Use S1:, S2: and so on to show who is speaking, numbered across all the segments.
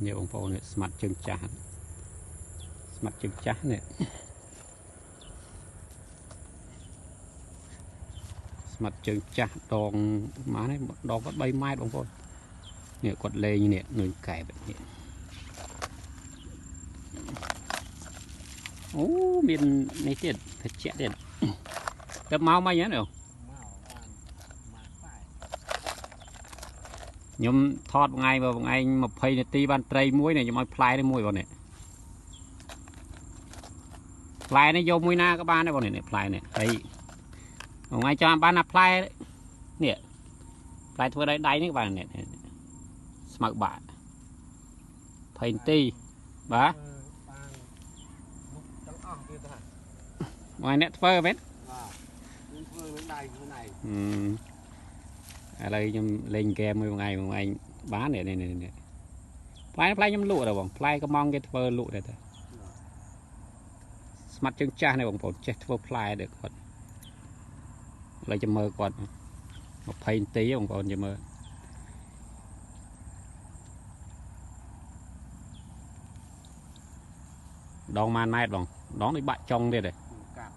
S1: នេះបងប្អូននេះស្មាត់ជើងចាស់ស្មាត់ជើងចាស់នេះស្មាត់ជើងចាស់ដងម៉ានេះដងគាត់3ម៉ែត្របងប្អូននេះគាត់លេងនេះនួយកែបនេះអូមាននេះទៀតត្រជាក់ទៀតទៅមកមិញហ្នឹងខ្ញុំថតថ្ងៃបើថ្ងៃ20នាទីបានត្រីមួយនេះខ្ញុំឲ្យផ្លែនេះមួយបងនេះផ្លែនេះយកមួយណាក៏បានដែរបងនេះផ្លែនេះហើយថ្ងៃចាំបានណាផ្លែនេះផ្លែធ្វើដោយដៃនេះក៏បាននេះស្មៅបាក់20នាទីបាទមកអ្នកធ្វើមែន
S2: បាទខ្ញុំធ្វើនឹងដៃខ្លួនឯង
S1: ឥឡូវខ្ញុំលេងហ្គេមមួយថ្ងៃមួយថ្ងៃបាននេះនេះនេះផ្លែផ្លែខ្ញុំលក់ដែរបងផ្លែកំងគេធ្វើលក់ដែរតាស្មាត់ជើងចាស់នេះបងប្អូនចេះធ្វើផ្លែដែរគាត់ឥឡូវចាំមើលគាត់20នាទីបងប្អូនចាំមើលដងម៉ានម៉ែត្របងដងដូចបាក់ចុងទៀតទេ
S2: កាត់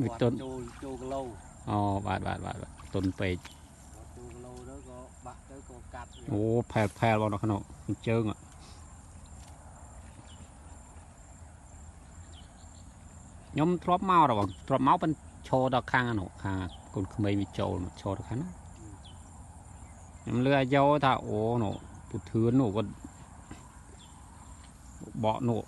S1: វាទុន
S2: ចូលគីឡូ
S1: អូបាទបាទបាទទុនពេក
S2: ចូលគីឡូទៅក៏បាក់ទៅក៏កាត់
S1: អូផែលផែលបងនៅក្នុងជើងខ្ញុំធ្លាប់មកបងធ្លាប់មកប៉ុន្តែឈរដល់ខាងនោះខាងកូនក្មេងវាចូលមកឈរដល់ខាងណាខ្ញុំលឺអាយោថាអូនោះពុធឿននោះគាត់បកនោះ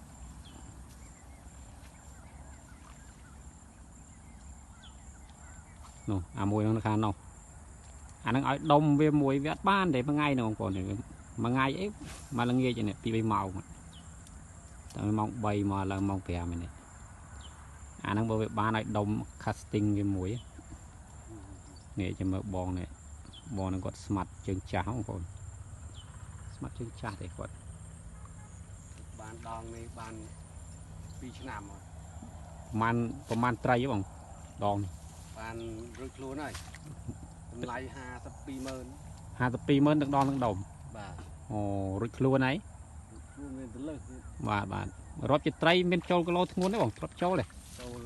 S1: នោះអាមួយនោះខាងនោះអានឹងឲ្យដុំវាមួយវាអត់បានទេមួយថ្ងៃនោះបងប្អូនមួយថ្ងៃអីមកល្ងាចនេះ2 3ម៉ោងតែម៉ោង3មកឡើងម៉ោង5នេះអានឹងបើវាបានឲ្យដុំ casting វាមួយនេះចាំមើលបងនេះបងនឹងគាត់ស្មាត់ជើងចាស់បងប្អូនស្មាត់ជើងចាស់ទេគាត់
S2: បានដងនេះបាន2ឆ្នាំហើយ
S1: ប្រហែលត្រីបងដង
S2: បានរួចខ្លួនហើយតម្លៃ520,000
S1: 520,000ទាំងដងទាំងដុំ
S2: បាទ
S1: អូរួចខ្លួនហើយ
S2: ខ្លួនមានទៅលើស
S1: បាទបាទរាប់ជាត្រីមានចូលគីឡូធ្ងន់ទេបងធ្លាប់ចូលទេ
S2: ចូល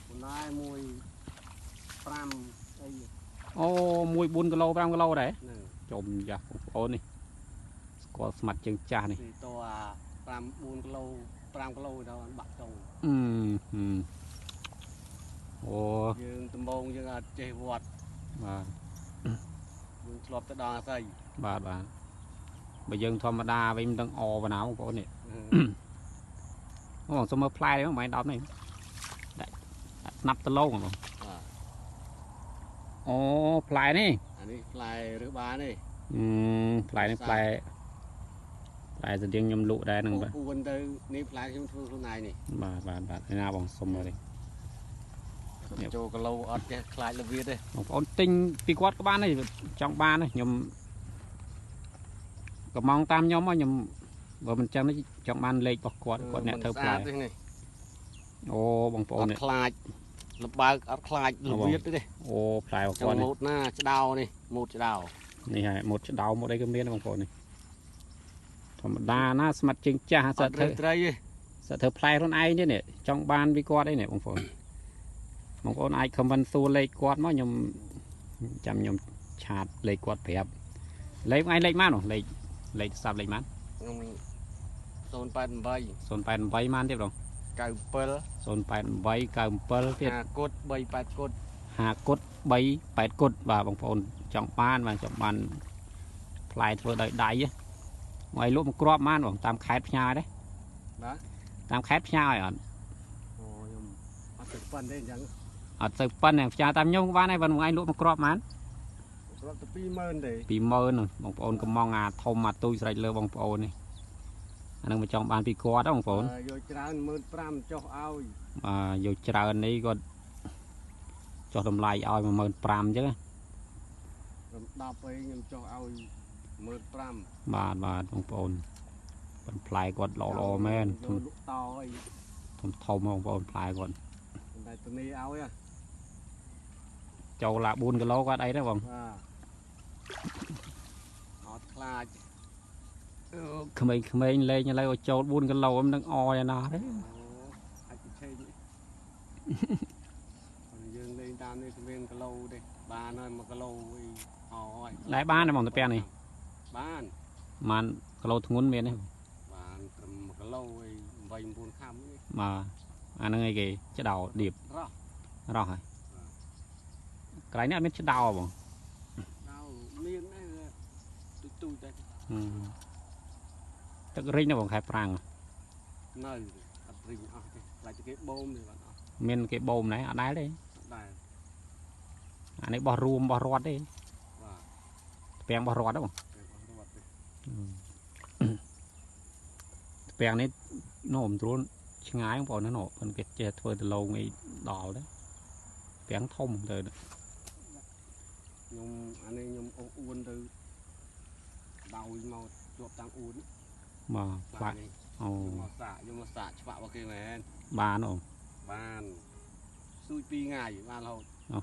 S2: ប៉ុណ្ណាមួយ5អី
S1: អូមួយ4គីឡូ5គីឡូដែរចំយ៉ាស់បងប្អូននេះស្គាល់ស្មាត់ជើងចាស់នេះ
S2: ត5 4គីឡូ5គីឡូដល់បាក់ចុង
S1: អូ
S2: យើងដំបងយើងអត់ចេះវត្ត
S1: បាទ
S2: យើងធ្លាប់ទៅដល់អាស័យ
S1: បាទបាទបើយើងធម្មតាវិញមិនដឹងអបណ្ណាបងប្អូននេះអូសុំមើលផ្លែនេះបង10នេះដាក់ស្នាប់តឡងបងបាទអូផ្លែនេះ
S2: អានេះផ្លែរើសបានទេ
S1: ផ្លែនេះផ្លែផ្លែស្តៀងខ្ញុំលក់ដែរហ្នឹងបាទ
S2: ពួនទៅនេះផ្លែខ្ញុំធ្វើខ្លួនឯងនេះ
S1: បាទបាទបាទណាបងសុំមើលនេះ
S2: ចូលគីឡូអត់ចេះខ្លាចលវាទេ
S1: បងប្អូនទិញពីគាត់ក៏បានដែរចង់បានខ្ញុំកំងតាមខ្ញុំខ្ញុំបើមិនចឹងចង់បានលេខរបស់គាត់គាត់អ្នកធ្វើផ្លែអូបងប្អូន
S2: នេះខ្លាចលបើកអត់ខ្លាចលវាទេ
S1: អូផ្លែរបស់គាត់នេះ
S2: ម៉ូតណាឆ្ដោនេះម៉ូតឆ្ដោ
S1: នេះហើយម៉ូតឆ្ដោម៉ូតអីក៏មានបងប្អូននេះធម្មតាណាស្មាត់ជើងចាស់សត្វធ្វើ
S2: ត្រី
S1: សត្វធ្វើផ្លែខ្លួនឯងទេនេះចង់បានពីគាត់អីនេះបងប្អូនបងប្អូនអាច comment សួរលេខគាត់មកខ្ញុំចាំខ្ញុំឆាតលេខគាត់ប្រាប់លេខថ្ងៃលេខម៉ាននោះលេខលេខទូរស័ព្ទលេខម៉ាន
S2: ខ្ញុំ088
S1: 088ម៉ានទៀតបង
S2: 97
S1: 088 97ទៀត
S2: 5គុត3 8គុត
S1: 5គុត3 8គុតបាទបងប្អូនចង់បានបាទចង់បានផ្លែធ្វើដោយដៃមកឲ្យលក់មកគ្រាប់ម៉ានបងតាមខេត្តផ្ញើទេ
S2: បាទ
S1: តាមខេត្តផ្ញើឲ្យអត់
S2: អូខ្ញុំអត់ទៅប៉ិនទេអញ្ចឹង
S1: អត់ទៅប៉ិនទេផ្ញើតាមខ្ញុំក៏បានដែរបើមួយថ្ងៃលក់មកគ្រាប់ម៉ាន
S2: គ្រាប់ទៅ20000ទេ
S1: 20000បងប្អូនកំងអាធំអាទូចស្រេចលើបងប្អូននេះអានឹងមកចង់បានពីគាត់បងប្អូន
S2: យកច្រើន15000ចុះឲ្យ
S1: បាទយកច្រើននេះគាត់ចុះតម្លៃឲ្យ15000អញ្ចឹង
S2: រំ10អីខ្ញុំចុះឲ្យ15000
S1: បាទបាទបងប្អូនបន្ផ្លែគាត់ល្អល្អមែន
S2: ធំលក់តអី
S1: ធំធំបងប្អូនផ្លែគាត់
S2: តែតនីឲ្យ
S1: ចូលឡា4គីឡូគាត់អីដែរបង
S2: បាទអត់ខ្លាច
S1: ក្មេងៗលេងឥឡូវឲ្យចូល4គីឡូមិនដឹងអយណាស់ទេ
S2: អាចឆេងយើងលេងតាមនេះគ្មានគីឡូទេបានហើយ1គីឡូអីអយ
S1: ដែរបានទេបងតាពាំងនេះ
S2: បាន
S1: បានគីឡូធ្ងន់មានទេ
S2: បានត្រឹម1គីឡូអី8 9ខាំនេះ
S1: បាទអាហ្នឹងឯងគេឆ្ដោដៀប
S2: រោះ
S1: រោះហើយកន្លែងនេះអត់មានឆ្ដោបង
S2: ឆ្ដោមានដែរទូចទូចដែរ
S1: ទឹករីងណាបងខែប្រាំង
S2: នៅអត់រីងអស់ទេខ្លាចគេបូមទេបាទអស់
S1: មានគេបូមដែរអត់ដែរទេ
S2: អត់ដែរ
S1: អានេះបោះរួមបោះរត់ទេ
S2: បាទ
S1: ពាំងបោះរត់ទេបង
S2: បោះរត់ទេ
S1: ពាំងនេះនោមត្រួនឆ្ងាយបងប្អូនណានោះប៉ុន្តែគេចេះធ្វើដលងអីដល់ដែរពាំងធំទៅ
S2: ខ្ញុំអានេះខ្ញុំអូសអួនទៅដោយមកជាប់តាមអួន
S1: បាទផ្លាក់អូ
S2: មកសាកយកមកសាកច្បាក់របស់គេមែន
S1: បានអូ
S2: បានស៊ូច2ថ្ងៃបានរហូត
S1: អូ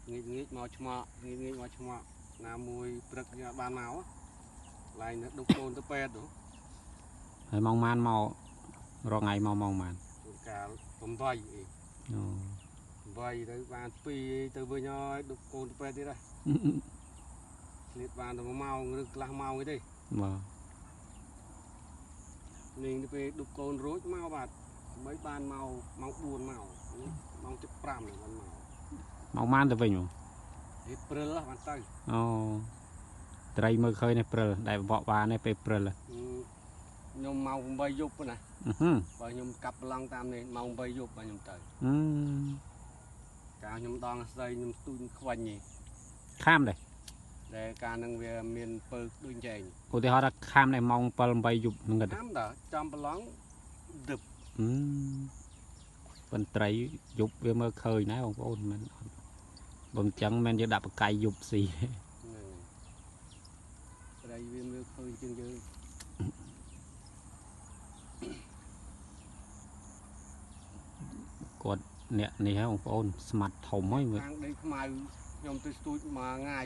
S2: ងាកងាកមកឆ្មក់ងាកងាកមកឆ្មក់ណាមួយព្រឹកយើងបានមកឡើងដុកកូនទៅពេទ្យទៅ
S1: ហើយម៉ោងម៉ានមករងថ្ងៃមកម៉ោងម៉ាន
S2: ជួនកាល8អី
S1: អូ
S2: 8ទៅបាន2ទៅវិញហើយដុកកូនទៅពេទ្យទៀតហ៎ឆ្លៀតបានតែ1ម៉ោងឬកន្លះម៉ោងអីទេ
S1: បាទ
S2: នេះទៅពេលដុកកូនរួចមកបាទដើម្បីបានមកម៉ោង4មកម៉ោង7:05នេះបានមក
S1: ម៉ោងម៉ានទៅវិញបង
S2: ហេព្រិលបានទៅ
S1: អូត្រីមើលឃើញនេះព្រិលដែលបបកបាននេះពេលព្រិល
S2: ខ្ញុំម៉ោង8យប់ណាបើខ្ញុំកាប់ប្លង់តាមនេះម៉ោង8យប់បាទខ្ញុំទៅកាលខ្ញុំដងស្ដីខ្ញុំស្ទូចខ្វាញ់នេះ
S1: ខាំដែរ
S2: ដែលកាលនឹងវាមានពើដូចចែង
S1: ឧទាហរណ៍ថាខាំដែរម៉ោង7 8យប់ហ្នឹង
S2: ខាំដែរចំប្លង់ដឹប
S1: ប៉ុន្ត្រីយប់វាមើលឃើញណាបងប្អូនមិនអត់បើមិនចឹងមិនយើងដាក់បកាយយប់ស៊ី
S2: ហ្នឹងត្រីវាមើលឃើញជាងយើង
S1: គាត់អ្នកនេះហ៎បងប្អូនស្មាត់ធំហើយមើល
S2: ខាងដីខ្មៅខ្ញុំទៅស្ទូចមួយថ្ងៃ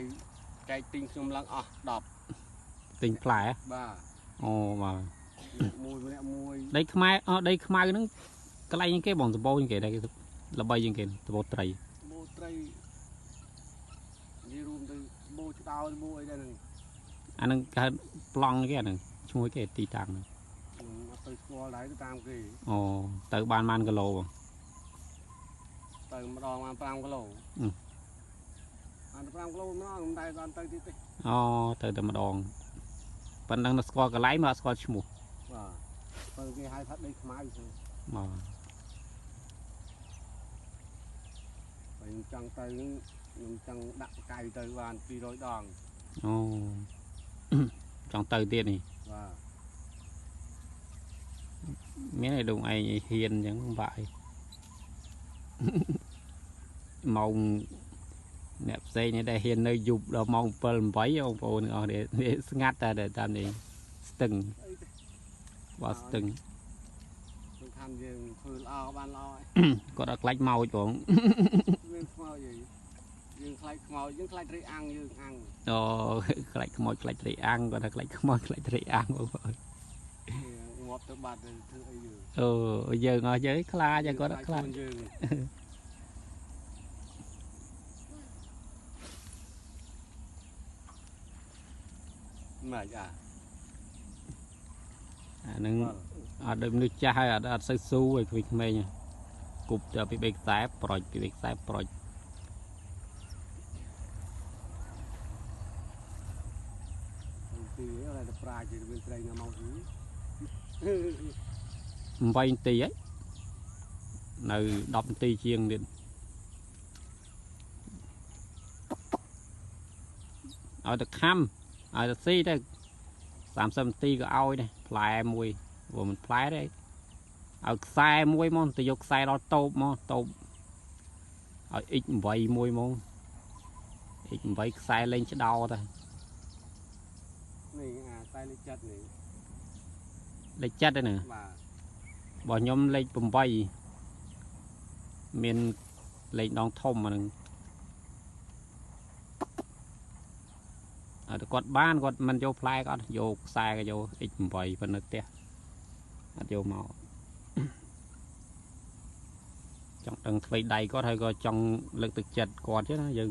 S2: ចែកទិញខ្ញុំឡើងអស់10
S1: ទិញផ្លែ
S2: បាទ
S1: អូបាទ
S2: មួយម្នាក់មួយ
S1: ដីខ្មែរអដីខ្មៅហ្នឹងកន្លែងគេបងសម្បូរជាងគេដែរគេល្បីជាងគេសម្បូរត្រី
S2: បូត្រីនិយាយរួមទៅបូឆ្ដោបូអីដែរហ្នឹង
S1: អាហ្នឹងគេហៅប្លង់គេអាហ្នឹងឈ្មោះគេទីតាំងហ្នឹង
S2: ខ្ញុំអត់ទៅស្គាល់ដែរទៅតាមគេ
S1: អូទៅបានប៉ុន្មានគីឡូបង
S2: ទៅម្ដងបាន5គីឡូបាន5គីឡូម្ដងមិនដែរបានទៅទៀតទេ
S1: អូទៅតែម្ដងប៉ុណ្ណឹងនៅស្គាល់កន្លែងមកអត់ស្គាល់ឈ្មោះ
S2: បាទបើគេហៅថាដីខ្មៅហ្នឹង
S1: បាទ
S2: បើខ្ញុំចង់ទៅខ្ញុំចង់ដាក់បកាយទៅបាន200ដង
S1: អូចង់ទៅទៀតនេះ
S2: បាទ
S1: មានឯដងឯងហ៊ានអញ្ចឹងបាក់ឯងម៉ោងអ្នកផ្សេងនេះដែលហ៊ាននៅយប់ដល់ម៉ោង7 8បងប្អូនទាំងអស់នេះស្ងាត់តែតាមនេះស្ទឹងបាទស្ទឹង
S2: សំខាន់យើងធ្វើល្អបានល្អ
S1: គាត់អត់ខ្លាចម៉ោចបង
S2: មានខ្មោចអីយើងខ្លាចខ្មោចយើងខ្លាចត្រីអាំងយើងអាំង
S1: អូខ្លាចខ្មោចខ្លាចត្រីអាំងគាត់ថាខ្លាចខ្មោចខ្លាចត្រីអាំងបងប្អូន
S2: ងាប់ទៅបាត់ទៅធ្វើអីយើង
S1: អូយើងអស់យើងខ្លាចគាត់ខ្លាច
S2: យើងម៉េចអា
S1: អានឹងអត់ដូចមនុស្សចាស់ហើយអត់សូវស៊ូឲ្យក្មេងៗគប់ទៅពី3ខ្សែប្រុចពី3ខ្សែប្រុច
S2: ពីអីតែប្រាជ្ញមានត្រីណាមកស៊ី
S1: 8នាទីហើយនៅ10នាទីជាងទៀតឲ្យតែខំឲ្យតែស៊ីទៅ30នាទីក៏ឲ្យដែរផ្លែមួយព្រោះមិនផ្លែទេឲ្យខ្សែមួយមកទៅយកខ្សែដល់តូបមកតូបឲ្យ X8 មួយមក X8 ខ្សែលេងឆ្ដោទៅ
S2: នេះអាខ្សែលេខ7នេះ
S1: លេខ7ទេណា
S2: បាទ
S1: របស់ខ្ញុំលេខ8មានលេខដងធំអាហ្នឹង តែគាត់បានគាត់មិនយកផ្លែគាត់យកខ្សែក៏យក X8 ប៉ុន្តែផ្ទះអត់យកមកចង់ដឹងថ្មីដៃគាត់ហើយក៏ចង់លើកទឹកចិត្តគាត់ទេណាយើង